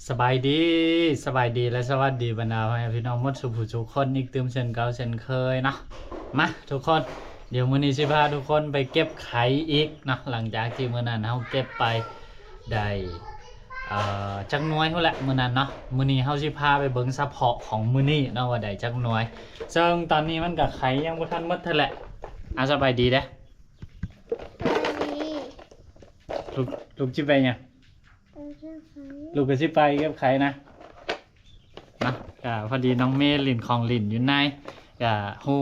ສະບາຍດີ ສະບາຍດີ ແລະ ສະຫວັດດີບັນດາພໍ່ແມ່ພີ່ນ້ອງໝົດສູ່ຜູ້ສູ່ຄົນອີກຕື່ມເຊັ່ນເກົ່າເຊັ່ນເຄີຍເນາະ. ມາທຸກຄົນ ດຽວມື້ນີ້ຊິພາທຸກຄົນໄປເກັບໄຂ່ອີກເນາະ ຫຼັງຈາກທີ່ມື້ນັ້ນເຮົາເກັບໄປໄດ້ ເອີ ຈັກໜ່ວຍພຸ້ນແຫຼະມື້ນັ້ນເນາະ. ມື້ນີ້ເຮົາຊິພາໄປເບິ່ງສະເພາະຂອງມື້ນີ້ເນາະ ວ່າໄດ້ຈັກໜ່ວຍ ເຊິ່ງຕອນນີ້ມັນກະໄຂ່ຍັງບໍ່ທັນໝົດເທື່ອແຫຼະ. ອາ ສະບາຍດີເດ້. ສະບາຍດີ. ລູກ ລູກຊິໄປຫຍັງ? ລູກກໍຊິໄປເກັບໄຂ່ນະ ນະ. ກະພໍດີນ້ອງເມຫຼິ້ນຂອງຫຼິ້ນຢູ່ໃນ ກະຮູ້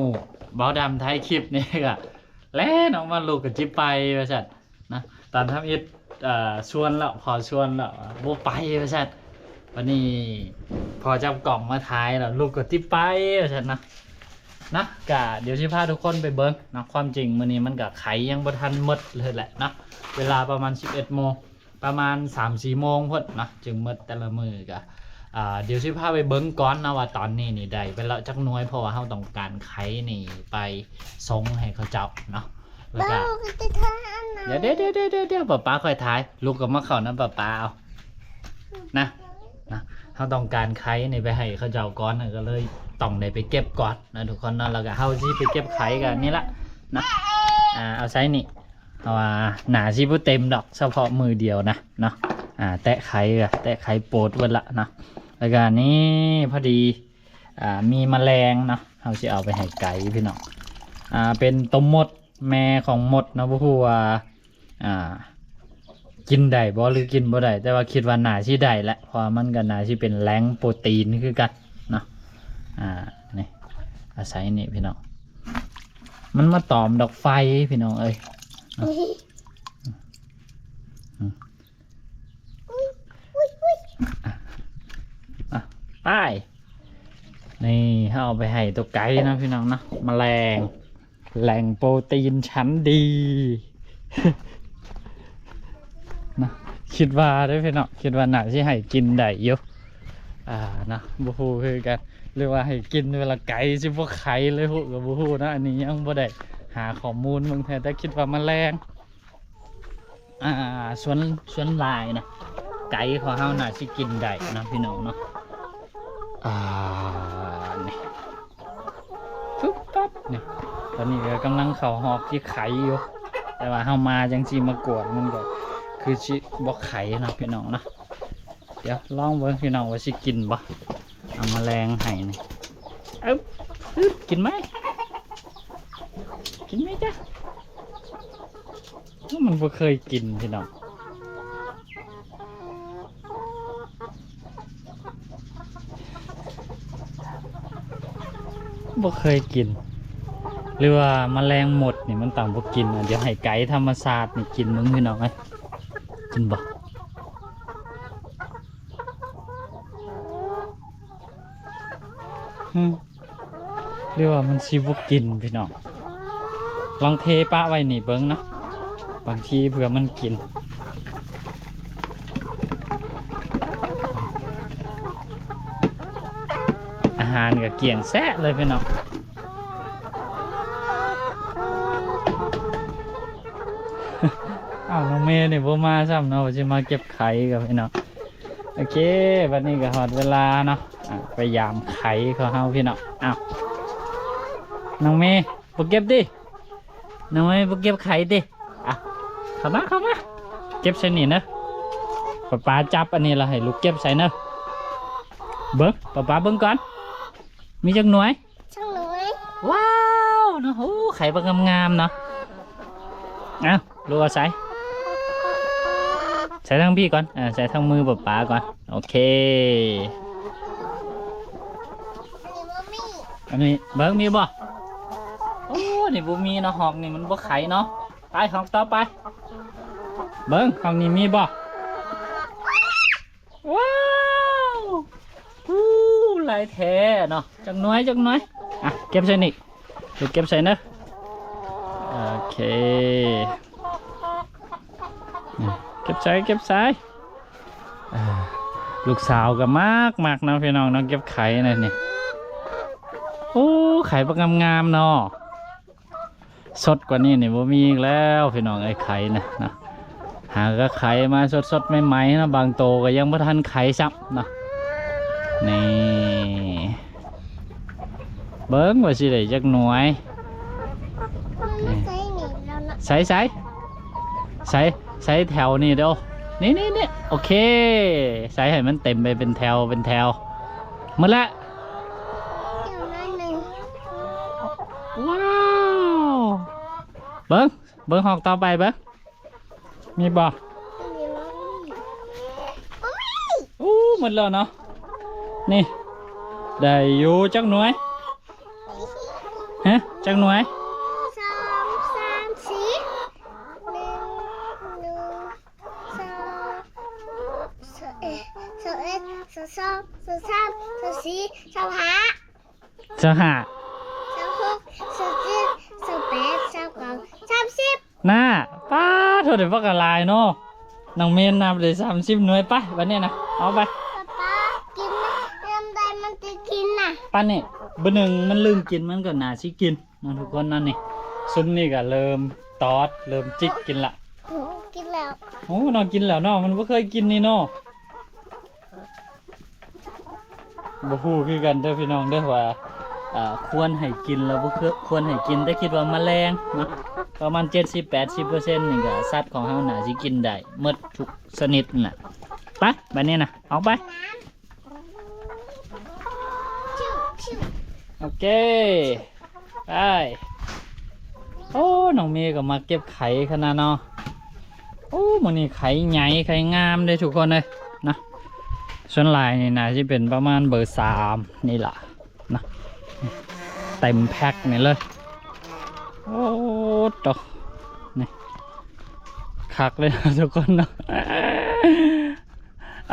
ບ່າວດຳຖ່າຍຄລິບນີ້ ກະແລ່ນອອກມາ ລູກກໍຊິໄປວ່າຊັ້ນນະ. ຕອນທຳອິດ ເອີ ຊວນແລ້ວ ພໍ່ຊວນແລ້ວ ບໍ່ໄປວ່າຊັ້ນ. ບາດນີ້ພໍ່ຈັບກ້ອງມາຖ່າຍແລ້ວ ລູກກໍຕິໄປວ່າຊັ້ນນະ ນະ. ກະດຽວຊິພາທຸກຄົນໄປເບິ່ງເນາະ. ຄວາມຈິງມື້ນີ້ມັນກະໄຂ່ຍັງບໍ່ທັນໝົດເລີຍແຫຼະເນາະ. ເວລາປະມານສິບເອັດໂມງ ປະມານສາມສີ່ໂມງພຸ້ນເນາະ ຈຶ່ງໝົດແຕ່ລະມື້. ກະ ອ່າ ດຽວຊິພາໄປເບິ່ງກ່ອນເນາະ ວ່າຕອນນີ້ນີ້ໄດ້ໄປແລ້ວຈັກໜ່ວຍ ເພາະວ່າເຮົາຕ້ອງການໄຂ່ນີ້ໄປສົ່ງໃຫ້ເຂົາເຈົ້າເນາະ. ແລ້ວກະ ດຽວ ດຽວ ດຽວ ດຽວ ດຽວ ປ້າປ້າຄ່ອຍຖ່າຍ ລູກກໍມາເຂົ້ານຳປ້າປ້າເອົາ ນະ ນະ. ເຮົາຕ້ອງການໄຂ່ນີ້ໄປໃຫ້ເຂົາເຈົ້າກ່ອນ ກໍເລີຍຕ້ອງໄດ້ໄປເກັບກ່ອນນະທຸກຄົນເນາະ. ແລ້ວກໍເຮົາຊິໄປເກັບໄຂ່ກັນນີ້ລະນະ. ອ່າ ເອົາໃສ່ນີ້ ເພາະວ່າໜ້າຊິບໍ່ເຕັມດອກ ສະເພາະມື້ດຽວນະເນາະ. ອ່າ ແຕະໄຂ່ ແຕະໄຂ່ໂປດເບິດລະເນາະ. ແລ້ວກໍນີ້ພໍດີ ອ່າ ມີມະແລງເນາະ ເຮົາຊິເອົາໄປໃຫ້ໄກ່ພີ່ນ້ອງ. ອ່າ ເປັນຕົວມົດ ແມ່ຂອງມົດເນາະ ບໍ່ຮູ້ວ່າ ອ່າ ກິນໄດ້ບໍ່ ຫຼື ກິນບໍ່ໄດ້ ແຕ່ວ່າຄິດວ່າໜ້າຊິໄດ້ແຫຼະ ເພາະວ່າມັນກໍໜ້າຊິເປັນແຫຼ່ງໂປຣຕີນຄືກັນເນາະ. ອ່າ ນີ້ ອາໄສນີ້ພີ່ນ້ອງ ມັນມາຕອມດອກໄຟພີ່ນ້ອງເອີຍເນາະ. ອ່ະ ໄປ ນີ້ ເຮົາເອົາໄປໃຫ້ຕົວໄກ່ເນາະພີ່ນ້ອງເນາະ. ມະແລງ ແຫຼ່ງໂປຣຕີນຊັ້ນດີນະ. ຄິດວ່າເດ້ພີ່ນ້ອງ ຄິດວ່າໜ້າຊິໃຫ້ກິນໄດ້ຢູ່ ອ່າ ນະ ບໍ່ຮູ້ຄືກັນ ຫຼືວ່າໃຫ້ກິນເວລາໄກ່ຊິບໍ່ໄຂ່ເລີຍ ຮູ້ກໍບໍ່ຮູ້ນະ. ອັນນີ້ຍັງບໍ່ໄດ້ຫາຂໍ້ມູນເບິ່ງແທ້ ແຕ່ຄິດວ່າມະແລງ ອ່າ ສ່ວນ ສ່ວນຫຼາຍນະ ໄກ່ຂອງເຮົາໜ້າຊິກິນໄດ້ນະພີ່ນ້ອງເນາະ. ອ່າ ນີ້ ຟຶບປັບ ນີ້ ຕອນນີ້ກໍກຳລັງເຂົ້າຮອກທີ່ໄຂ່ຢູ່ ແຕ່ວ່າເຮົາມາຈັ່ງຊີ້ມາກວດ ມັນກໍຄືຊິບໍ່ໄຂ່ເນາະພີ່ນ້ອງເນາະ. ດຽວລອງເບິ່ງພີ່ນ້ອງວ່າຊິກິນບໍ່ ເອົາມາແລງໃຫ້ນີ້. ອຶບ ອຶບ ກິນໄໝ ກິນໄໝຈະ? ມັນບໍ່ເຄີຍກິນພີ່ນ້ອງ ບໍ່ເຄີຍກິນ ຫຼືວ່າມະແລງມົດນີ້ມັນຕ້ອງບໍ່ກິນ. ດຽວໃຫ້ໄກ່ທຳມະຊາດນີ້ກິນເບິ່ງພີ່ນ້ອງເອີຍ ກິນບໍ່? ຫຼືວ່າມັນຊິບໍ່ກິນພີ່ນ້ອງ ລອງເທປະໄວ້ນີ້ເບິ່ງເນາະ ບາງທີເພື່ອມັນກິນ. ອາຫານກໍກ້ຽງແຊະເລີຍພີ່ນ້ອງ. ອ້າວ ນ້ອງເມນີ້ບໍ່ມາຊ້ຳເນາະ ວ່າຊິມາເກັບໄຂ່ກັບພີ່ນ້ອງ. ໂອເຄ ບັດນີ້ກໍຮອດເວລາເນາະ ອ່າ ໄປຢາມໄຂ່ຂອງເຮົາພີ່ນ້ອງ. ອ້າວ ນ້ອງເມບໍ່ເກັບຕິ ນ້ອງເມບໍ່ເກັບໄຂ່ຕິ? ອ່ະ ເຂົ້າມາ ເຂົ້າມາ ເກັບໃສ່ນີ້ເດີ ປ້າປ້າຈັບອັນນີ້ລະໃຫ້ລູກເກັບໃສ່ເດີ. ເບິ່ງ ປ້າປ້າເບິ່ງກ່ອນ ມີຈັກໜ່ວຍ? ຈັກໜ່ວຍ. ວ້າວເນາະ ໂອ້ ໄຂ່ບັກງາມໆເນາະ. ເອົາ ລູກເອົາໃສ່ ໃສ່ທາງພີ້ກ່ອນ ເອີ ໃສ່ທາງມືປ້າປ້າກ່ອນ. ໂອເຄ ອັນນີ້ເບິ່ງມີບໍ່? ໂອ້ ນີ້ບໍ່ມີເນາະ ຮອກນີ້ມັນບໍ່ໄຂ່ເນາະ. ໄປຮອກຕໍ່ໄປ ເບິ່ງຮອກນີ້ມີບໍ່? ວ້າວ ອູ້ ຫຼາຍແທ້ເນາະ. ຈັກໜ່ວຍ ຈັກໜ່ວຍ ອ່ະ ເກັບໃສ່ນີ້ ລູກເກັບໃສ່ເດີ. ໂອເຄ ເກັບໃສ່ ເກັບໃສ່. ອ່າ ລູກສາວກໍມັກ ມັກເນາະພີ່ນ້ອງເນາະ ເກັບໄຂ່ນັ້ນນີ້. ໂອ້ ໄຂ່ບັກງາມໆເນາະ. ສົດກວ່ານີ້ນີ້ບໍ່ມີອີກແລ້ວພີ່ນ້ອງເອີຍ ໄຂ່ນະເນາະ. ຫາກໍໄຂ່ມາສົດໆໃໝ່ໆເນາະ ບາງໂຕກໍຍັງບໍ່ທັນໄຂ່ຊ້ຳເນາະ. ນີ້ ເບິ່ງວ່າຊິໄດ້ຈັກໜ່ວຍ. ໃສ່ໆ ໃສ່ ໃສ່ແຖວນີ້ເດີ້ ນີ້ໆໆ ໂອເຄ ໃສ່ໃຫ້ມັນເຕັມໄປເປັນແຖວເປັນແຖວ. ໝົດແລ້ວ ວ້າວ ເບິ່ງ ເບິ່ງຮອກຕໍ່ໄປເບິ່ງ ມີບໍ່? ອູ້ ໝົດແລ້ວເນາະ. ນີ້ ໄດ້ຢູ່ຈັກໜ່ວຍ? ຮະ ຈັກໜ່ວຍ? ສອງ ສາມ ສີ່ ໜຶ່ງ ໜຶ່ງ ສອງ ສອງເອັດ ສອງເອັດ ສອງສອງ ສອງສາມ ສອງສີ່ ສອງຫ້າ ຊາວຫ້າ ຊາວຫົກ ຊາວເຈັດ ຊາວແປດ ຊາວເກົ້າ ສາມສິບ. ໜ້າ ປ້າໂທ້ ໄດ້ບັກຫຼາຍເນາະ ນ້ອງເມນນັບໄດ້ສາມສິບໜ່ວຍ. ໄປ ບັດນີ້ນະ ເອົາໄປ ປ້າ ກິນນະ ຍາມໃດມັນຈະກິນນະ? ປານນີ້ ບຶດໜຶ່ງມັນລືມກິນ ມັນກໍໜ້າຊິກິນເນາະທຸກຄົນເນາະ. ນີ້ ຊຸມນີ້ກໍເລີ່ມຕອດ ເລີ່ມຈິກກິນລະ. ໂອ້ ກິນແລ້ວ ໂອ້ ນ້ອງກິນແລ້ວເນາະ ມັນບໍ່ເຄີຍກິນນີ້ເນາະ. ບໍ່ຮູ້ຄືກັນເດີ້ພີ່ນ້ອງເດີ້ວ່າ ອ່າ ຄວນໃຫ້ກິນ ຫຼືບໍ່ຄວນໃຫ້ກິນ ແຕ່ຄິດວ່າມະແລງເນາະ ປະມານເຈັດສິບແປດສິບເປີເຊັນນີ້ກໍສັດຂອງເຮົາໜ້າຊິກິນໄດ້ໝົດທຸກຊະນິດນະ. ໄປ ບາດນີ້ນະ ອອກໄປ. ໂອເຄ ໄປ. ໂອ້ ນ້ອງເມກໍມາເກັບໄຂ່ຂະໜາດເນາະ. ໂອ້ ມື້ນີ້ໄຂ່ໃຫຍ່ໄຂ່ງາມເດ້ທຸກຄົນເອີຍນະ. ສ່ວນຫຼາຍນີ້ໜ້າຊິເປັນປະມານເບີສາມນີ້ລະນະ ເຕັມແພັກນີ້ເລີຍ. ໂອ້ໂຕ ນີ້ຄັກເລີຍນະທຸກຄົນເນາະ.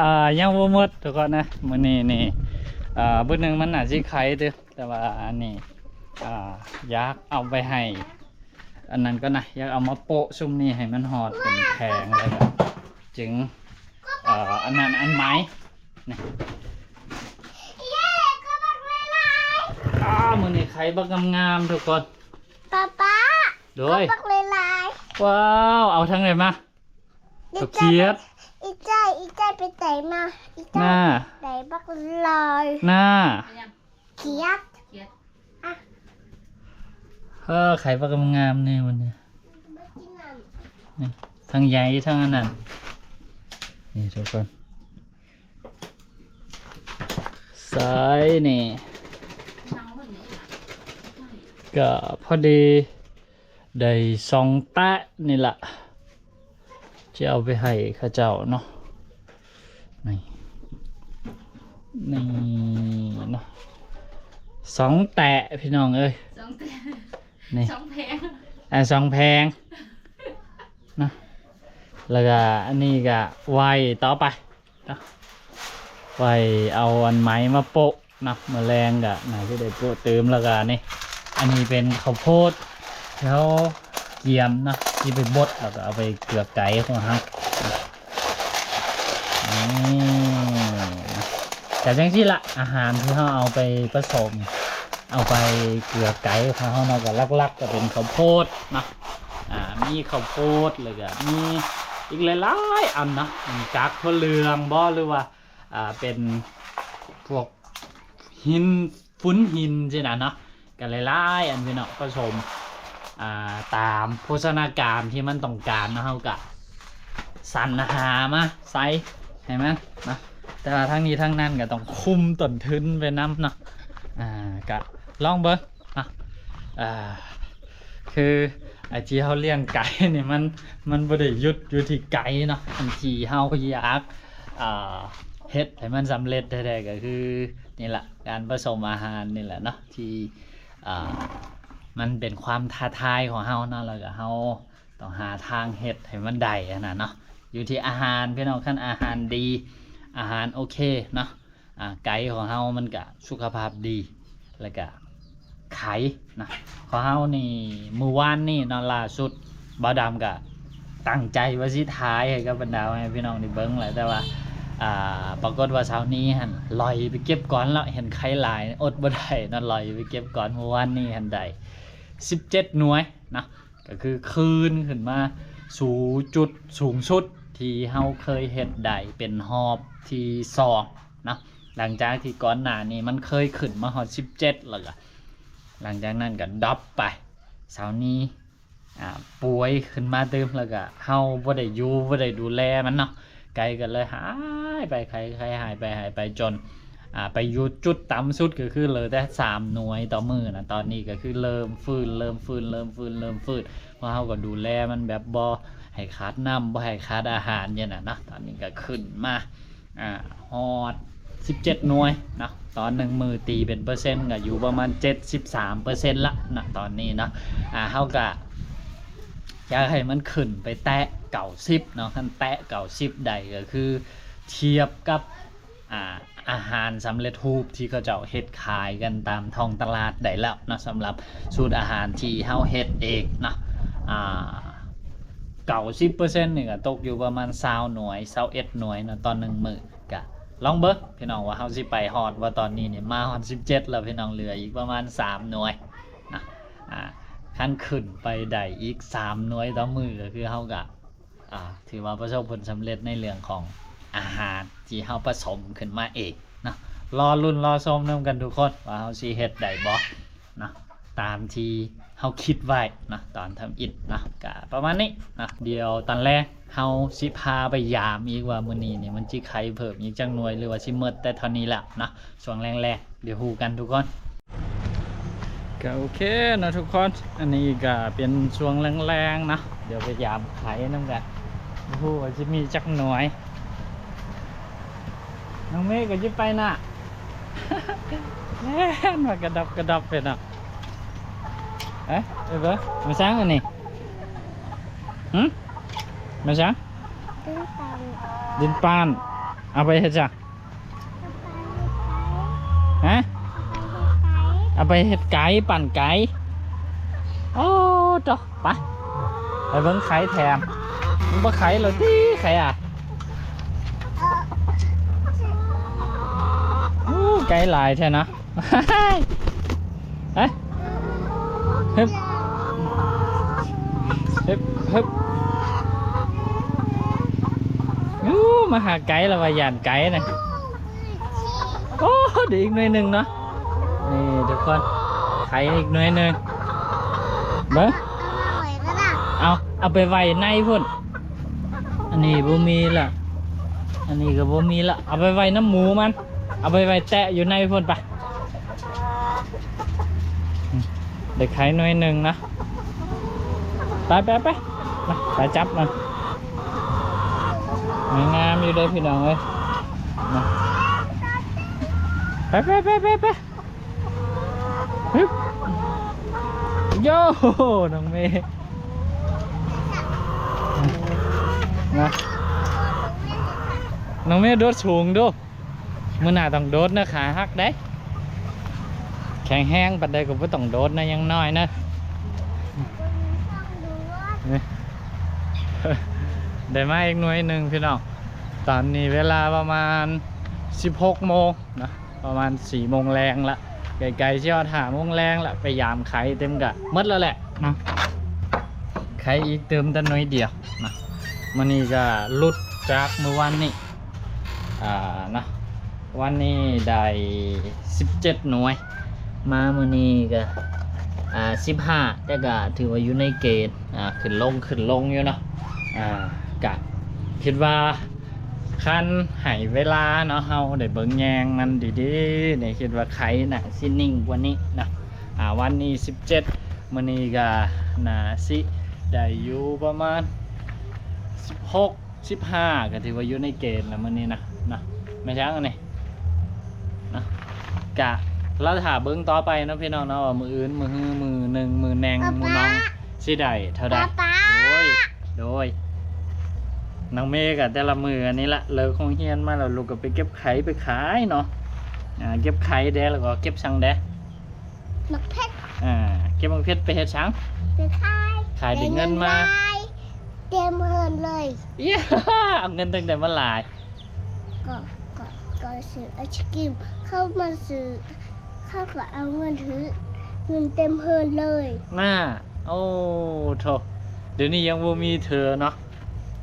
ອ່າ ຍັງບໍ່ໝົດທຸກຄົນນະ ມື້ນີ້ນີ້ ອ່າ ບຶດໜຶ່ງມັນໜ້າຊິໄຂ່ເດີ້ ແຕ່ວ່າອັນນີ້ ອ່າ ຢາກເອົາໄປໃຫ້ອັນນັ້ນກ່ອນນະ ຢາກເອົາມາໂປະຊຸມນີ້ໃຫ້ມັນຮອດເປັນແຜງ ແລ້ວກໍຈຶ່ງ ເອີ ອັນນັ້ນອັນໃໝ່ນີ້. ເຢ້ ກໍບັກຫຼາຍໆ ອ້າ ມື້ນີ້ໄຂ່ບັກງາມໆ ທຸກຄົນ. ປ້າ ປ້າ ໂດຍ ກໍບັກຫຼາຍໆ. ວ້າວ ເອົາທາງໃດມາ? ອີ່ເຈັດ ອີ່ເຈັດ ອີ່ເຈັດໄປໄຕມາ? ອີ່ເຈັດ ໜ້າ ໄດ້ບັກຫຼາຍ ໜ້າ ເຈັດ ເຈັດ ອ່ະ ເອີ ໄຂ່ບັກງາມໆ ນີ້ມື້ນີ້ ນີ້ ທັງໃຫຍ່ທັງອັນນັ້ນ ນີ້ທຸກຄົນ. ໃສ່ນີ້ ກໍພໍດີໄດ້ສອງແຕະນີ້ລະ ຈະເອົາໄປໃຫ້ເຂົາເຈົ້າເນາະ. ນີ້ ນີ້ເນາະ ສອງແຕະພີ່ນ້ອງເອີຍ ສອງແຕະ ນີ້ ສອງແຜງ ອ່າ ສອງແຜງເນາະ. ແລ້ວກໍອັນນີ້ກໍໄວ້ຕໍ່ໄປ ໄວ້ເອົາອັນໄມ້ມາໂປະເນາະ ມື້ແລງກໍໜ້າຈະໄດ້ໂປະຕື່ມ. ແລ້ວກໍນີ້ ອັນນີ້ເປັນເຂົ້າໂພດທີ່ເຮົາກຽມເນາະ ທີ່ໄປບົດ ແລ້ວກໍເອົາໄປເກືອໄກ່ຂອງເຮົາ. ນີ້ ກໍຈັ່ງຊີ້ລະ ອາຫານທີ່ເຮົາເອົາໄປປະສົມ ເອົາໄປເກືອໄກ່ຂອງເຮົາເນາະ ກໍຫຼັກໆ ກໍເປັນເຂົ້າໂພດເນາະ. ອ່າ ມີເຂົ້າໂພດ ແລ້ວກໍມີອີກຫຼາຍໆ ອັນເນາະ ເປັນກາກຖົ່ວເຫຼືອງບໍ ຫຼືວ່າ ອ່າ ເປັນພວກຫີນ ຝຸ່ນຫີນຊີ້ນະເນາະ ກໍຫຼາຍໆ ອັນພີ່ນ້ອງ ປະສົມ ອ່າ ຕາມໂພຊະນາການທີ່ມັນຕ້ອງການເນາະ ເຮົາກໍສັນຫາມາໃສ່ໃຫ້ມັນເນາະ. ແຕ່ວ່າທັງນີ້ທັງນັ້ນກໍຕ້ອງຄຸມຕົ້ນທຶນໄປນຳເນາະ ອ່າ ກໍລອງເບິ່ງ ອ່ະ ອ່າ ຄືໄອ້ທີ່ເຮົາລ້ຽງໄກ່ນີ້ ມັນ ມັນບໍ່ໄດ້ຢຸດຢູ່ທີ່ໄກ່ເນາະ. ອັນທີ່ເຮົາຢາກ ອ່າ ເຮັດໃຫ້ມັນສຳເລັດແທ້ໆ ກໍຄືນີ້ລະ ການປະສົມອາຫານນີ້ແຫຼະເນາະ ທີ່ ອ່າ ມັນເປັນຄວາມທ້າທາຍຂອງເຮົາເນາະ ແລ້ວກໍເຮົາຕ້ອງຫາທາງເຮັດໃຫ້ມັນໄດ້ຫັ້ນນະເນາະ. ຢູ່ທີ່ອາຫານພີ່ນ້ອງ ຄັນອາຫານດີ ອາຫານໂອເຄເນາະ ອ່າ ໄກ່ຂອງເຮົາມັນກະສຸຂະພາບດີ ແລ້ວກະໄຂ່ນະ ຂອງເຮົານີ້ ມື້ວານນີ້ເນາະ ລ່າສຸດບ່າວດຳກະຕັ້ງໃຈວ່າຊິຖ່າຍໃຫ້ກັບບັນດາພໍ່ແມ່ພີ່ນ້ອງໄດ້ເບິ່ງແຫຼະ ແຕ່ວ່າ ອ່າ ປາກົດວ່າເຊົ້ານີ້ຫັ້ນລ່ອຍໄປເກັບກ່ອນແລ້ວ ເຫັນໄຂ່ຫຼາຍ ອົດບໍ່ໄດ້ເນາະ ລ່ອຍໄປເກັບກ່ອນ. ມື້ວານນີ້ຫັ້ນໄດ້ສິບເຈັດໜ່ວຍເນາະ ກໍຄືຄືນຂຶ້ນມາ ສູ່ຈຸດສູງສຸດທີ່ເຮົາເຄີຍເຮັດໄດ້ເປັນຮອບທີສອງເນາະ. ຫຼັງຈາກທີ່ກ່ອນໜ້ານີ້ມັນເຄີຍຂຶ້ນມາຮອດສິບເຈັດ ແລ້ວກະຫຼັງຈາກນັ້ນກະດຣອບໄປ. ຊາວນີ້ ອ່າ ປ່ວຍຂຶ້ນມາຕື່ມ ແລ້ວກະເຮົາບໍ່ໄດ້ຢູ່ ບໍ່ໄດ້ດູແລມັນເນາະ ໄກ່ກໍເລີຍຫາຍໄປ ໄຂ່ ໄຂ່ຫາຍໄປ ຫາຍໄປ ຈົນ ອ່າ ໄປຢູ່ຈຸດຕ່ຳສຸດ ກໍຄືເຫຼືອແຕ່ສາມໜ່ວຍຕໍ່ມື້ນະ. ຕອນນີ້ກໍຄືເລີ່ມຟື້ນ ເລີ່ມຟື້ນ ເລີ່ມຟື້ນ ເລີ່ມຟື້ນ ເພາະເຮົາກໍດູແລມັນແບບບໍ່ໃຫ້ຂາດນ້ຳ ບໍ່ໃຫ້ຂາດອາຫານຈັ່ງນັ້ນເນາະ. ຕອນນີ້ກໍຂຶ້ນມາ ອ່າ ຮອດສິບເຈັດໜ່ວຍເນາະ ຕໍ່ໜຶ່ງມື້ ຕີເປັນເປີເຊັນກໍຢູ່ປະມານເຈັດສິບສາມເປີເຊັນລະເນາະ ຕອນນີ້ເນາະ. ອ່າ ເຮົາກໍຢາກໃຫ້ມັນຂຶ້ນໄປແຕະເກົ້າສິບເນາະ ຄັນແຕະເກົ້າສິບໄດ້ກໍຄືທຽບກັບ ອ່າ ອາຫານສຳເລັດຮູບທີ່ເຂົາເຈົ້າເຮັດຂາຍກັນຕາມທ້ອງຕະຫຼາດໄດ້ແລ້ວເນາະ. ສຳລັບສູດອາຫານທີ່ເຮົາເຮັດເອງເນາະ ອ່າ ເກົ້າສິບເປີເຊັນນີ້ກໍຕົກຢູ່ປະມານຊາວໜ່ວຍ ຊາວເອັດໜ່ວຍເນາະ ຕໍ່ໜຶ່ງມື້. ກະລອງເບິ່ງພີ່ນ້ອງວ່າເຮົາຊິໄປຮອດບໍ່. ຕອນນີ້ນີ້ມາຮອດສິບເຈັດແລ້ວພີ່ນ້ອງ ເຫຼືອອີກປະມານສາມໜ່ວຍນະ. ອ່າ ຄັນຂຶ້ນໄປໄດ້ອີກສາມໜ່ວຍຕໍ່ມື້ ກໍຄືເຮົາກະ ອ່າ ຖືວ່າປະສົບຜົນສຳເລັດໃນເລື່ອງຂອງອາຫານທີ່ເຮົາປະສົມຂຶ້ນມາເອງເນາະ. ລໍລຸ້ນລໍຊົມນຳກັນທຸກຄົນວ່າເຮົາຊິເຮັດໄດ້ບໍ່ ເນາະ ຕາມທີ່ເຮົາຄິດໄວ້ເນາະ ຕອນທຳອິດເນາະ. ກະປະມານນີ້ເນາະ ດຽວຕອນແລງເຮົາຊິພາໄປຢາມອີກວ່າມື້ນີ້ນີ້ມັນຊິໄຂ່ເພີ່ມອີກຈັກໜ່ວຍ ຫຼືວ່າຊິໝົດແຕ່ເທົ່ານີ້ແລ້ວເນາະ. ຊ່ວງແລງໆ ດຽວຮູ້ກັນທຸກຄົນ. ກະໂອເຄເນາະທຸກຄົນ ອັນນີ້ກະເປັນຊ່ວງແລງໆເນາະ ດຽວໄປຢາມໄຂ່ນຳກັນ ບໍ່ຮູ້ວ່າຊິມີຈັກໜ່ວຍ. ນ້ອງເມກະຊິໄປນະ ແລ່ນມາກະດັບກະດັບເລີຍເນາະ. ເອີ ໄປເບິ່ງ ແມ່ນຫຍັງອັນນີ້ ຫື ແມ່ນຫຍັງ? ດິນປານ ດິນປານ ເອົາໄປເຮັດຫຍັງ? ຮະ ເອົາໄປເຮັດໄກ່ ປັ້ນໄກ່. ໂອ້ ໂຕ ໄປ ໄປເບິ່ງໄຂ່ແຖມ. ມັນບໍ່ໄຂ່ແລ້ວຕິ ໄຂ່ອະ. ໂອ້ ໄກ່ຫຼາຍແທ້ນະ. ຮະ ຮຶບ ຮຶບ ຮຶບ. ໂອ້ ມາຫາໄກ່ລະວ່າຢ້ານໄກ່ນະ. ໂອ້ ໄດ້ອີກໜ່ວຍໜຶ່ງເນາະ. ນີ້ທຸກຄົນ ໄຂ່ອີກໜ່ວຍໜຶ່ງ ເບິ່ງ. ເອົາ ເອົາໄປໄວ້ໃນພຸ້ນ. ອັນນີ້ບໍ່ມີລະ ອັນນີ້ກໍບໍ່ມີລະ. ເອົາໄປໄວ້ນຳໝູມັນ ເອົາໄປໄວ້ແຕະຢູ່ໃນພຸ້ນ ໄປ. ໄດ້ໄຂ່ໜ່ວຍໜຶ່ງນະ. ໄປ ໄປ ໄປ ໄປຈັບມັນ. ງາມຢູ່ເດ້ພີ່ນ້ອງເອີຍ. ໄປ ໄປ ໄປ ໄປ ໄປ. ຮຶບ ໂຢ ນ້ອງເມ ນະ ນ້ອງເມໂດດສູງດູ. ມື້ໜ້າຕ້ອງໂດດນະ ຂາຫັກໄດ໋. ແຂງແຮງປານໃດກໍບໍ່ຕ້ອງໂດດນະ ຢ່າງໜ້ອຍນະ. ໄດ້ມາອີກໜ່ວຍໜຶ່ງພີ່ນ້ອງ. ຕອນນີ້ເວລາປະມານສິບຫົກໂມງນະ ປະມານສີ່ໂມງແລງລະ ໃກ້ໆຊິຮອດຫ້າໂມງແລງລະ. ໄປຢາມໄຂ່ຕື່ມກະໝົດແລ້ວແຫຼະນະ ໄຂ່ອີກຕື່ມແຕ່ໜ່ວຍດຽວນະ. ມື້ນີ້ກະຫຼຸດຈາກມື້ວານນີ້ ອ່າ ເນາະ ວານນີ້ໄດ້ສິບເຈັດໜ່ວຍ ມາມື້ນີ້ກະ ອ່າ ສິບຫ້າ ແຕ່ກະຖືວ່າຢູ່ໃນເກນ ອ່າ ຂຶ້ນລົງ ຂຶ້ນລົງຢູ່ເນາະ. ອ່າ ກະຄິດວ່າ ຄັນໃຫ້ເວລາເນາະ ເຮົາໄດ້ເບິ່ງແຍງມັນດີໆ ນີ້ ຄິດວ່າໄຂ່ໜ້າຊິນິ່ງກວ່ານີ້ນະ. ອ່າ ວັນນີ້ສິບເຈັດ ມື້ນີ້ກະໜ້າຊິໄດ້ຢູ່ປະມານສິບຫົກ ສິບຫ້າ ກະຖືວ່າຢູ່ໃນເກນລະມື້ນີ້ນະ ນະ. ແມ່ນຫຍັງອັນນີ້? ນະ ກະລໍຖ້າເບິ່ງຕໍ່ໄປເນາະພີ່ນ້ອງເນາະ ວ່າມື້ອື່ນ ມື້ຮື ມື້ໜຶ່ງ ມື້ແນງ ມື້ນອງຊິໄດ້ເທົ່າໃດ. ໂດຍ ໂດຍ ນ້ອງເມກະແຕ່ລະມື້ອັນນີ້ລະ ເລີກໂຮງຮຽນມາແລ້ວ ລູກກະໄປເກັບໄຂ່ໄປຂາຍເນາະ. ອ່າ ເກັບໄຂ່ແດ່ ແລ້ວກໍເກັບຫຍັງແດ່? ໝາກເຜັດ. ອ່າ ເກັບໝາກເຜັດໄປເຮັດຫຍັງ? ໄປຂາຍ ຂາຍໄດ້ເງິນມາ ເຕັມເຮືອນເລີຍ. ເອົາເງິນຈັ່ງໃດມາຫຼາຍ? ກໍ ກໍ ກໍຊື້ໄອສະກຣີມ ເຂົາມາຊື້ ເຂົາກໍເອົາເງິນໃຫ້ ເງິນເຕັມເຮືອນເລີຍ. ນ່າ ໂອ້ໂທ້ ດຽວນີ້ຍັງບໍ່ມີເທື່ອເນາະ.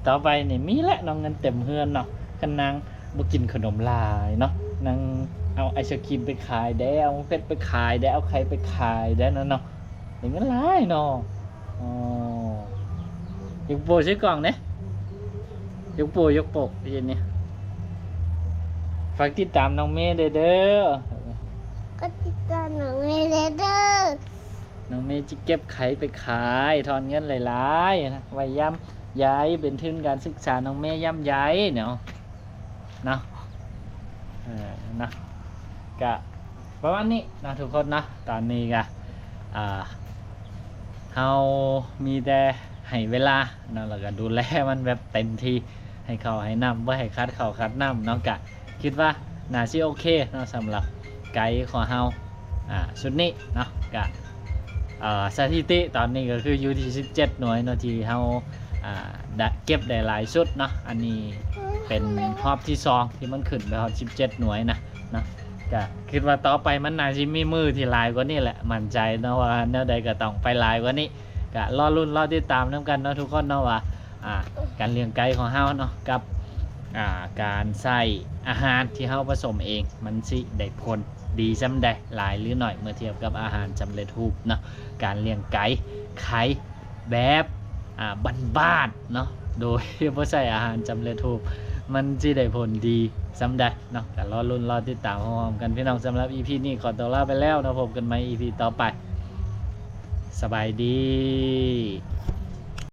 ຕໍ່ໄປນີ້ມີແຫຼະເນາະ ເງິນເຕັມເຮືອນເນາະ. ຄັນນາງບໍ່ກິນຂະໜົມຫຼາຍເນາະ ນາງເອົາໄອສະຄຣີມໄປຂາຍແດ່ ເອົາໝາກເຜັດໄປຂາຍແດ່ ເອົາໄຂ່ໄປຂາຍແດ່ນະເນາະ. ໄດ້ເງິນຫຼາຍເນາະ. ອໍ ຍົກໂປ້ໃສ່ກ້ອງເດ້ ຍົກໂປ້ ຍົກໂປ້ ເຮັດນີ້. ຝາກຕິດຕາມນ້ອງເມແດ່ເດີ. ກໍຕິດຕາມນ້ອງເມແດ່ເດີ. ນ້ອງເມຊິເກັບໄຂ່ໄປຂາຍ ຖອນເງິນຫຼາຍໆນະ ໄວ້ຢາມຢາຍ ເປັນທຶນການສຶກສານ້ອງເມຢາມຢາຍເນາະ ເນາະ. ເອີ ເນາະ ກະປະມານນີ້ເນາະທຸກຄົນເນາະ. ຕອນນີ້ກະ ອ່າ ເຮົາມີແຕ່ໃຫ້ເວລາເນາະ ແລ້ວກະດູແລມັນແບບເຕັມທີ່ ໃຫ້ເຂົ້າໃຫ້ນ້ຳ ບໍ່ໃຫ້ຂາດເຂົ້າຂາດນ້ຳເນາະ. ກະຄິດວ່າໜ້າຊິໂອເຄເນາະ ສຳລັບໄກ່ຂອງເຮົາ ອ່າ ຊຸດນີ້ເນາະ. ກະ ເອີ ສະຖິຕິຕອນນີ້ກໍຄືຢູ່ທີ່ສິບເຈັດໜ່ວຍເນາະ ທີ່ເຮົາ ອ່າ ໄດ້ເກັບໄດ້ຫຼາຍສຸດເນາະ. ອັນນີ້ເປັນຮອບທີສອງທີ່ມັນຂຶ້ນໄປຮອດສິບເຈັດໜ່ວຍນະ ເນາະ. ກະຄິດວ່າຕໍ່ໄປມັນໜ້າຊິມີມື້ທີ່ຫຼາຍກວ່ານີ້ແຫຼະ ໝັ້ນໃຈເນາະ ວ່າແນວໃດກໍຕ້ອງໄປຫຼາຍກວ່ານີ້. ກະລໍລຸ້ນລໍຕິດຕາມນຳກັນເນາະທຸກຄົນເນາະ ວ່າ ອ່າ ການລ້ຽງໄກ່ຂອງເຮົາເນາະ ກັບ ອ່າ ການໃຊ້ອາຫານທີ່ເຮົາປະສົມເອງ ມັນຊິໄດ້ຜົນດີສ່ຳໃດ ຫຼາຍຫຼືໜ້ອຍ ເມື່ອທຽບກັບອາຫານສຳເລັດຮູບເນາະ. ການລ້ຽງໄກ່ໄຂ່ແບບ ອ່າ ບ້ານໆເນາະ ໂດຍບໍ່ໃຊ້ອາຫານສຳເລັດຮູບ ມັນຊິໄດ້ຜົນດີສ່ຳໃດເນາະ. ກໍລໍລຸ້ນລໍຕິດຕາມພ້ອມໆກັນ ພີ່ນ້ອງ. ສຳລັບອີພີນີ້ຂໍຕົວລາໄປແລ້ວເນາະ ພົບກັນໃໝ່ອີພີຕໍ່ໄປ. ສະບາຍດີ.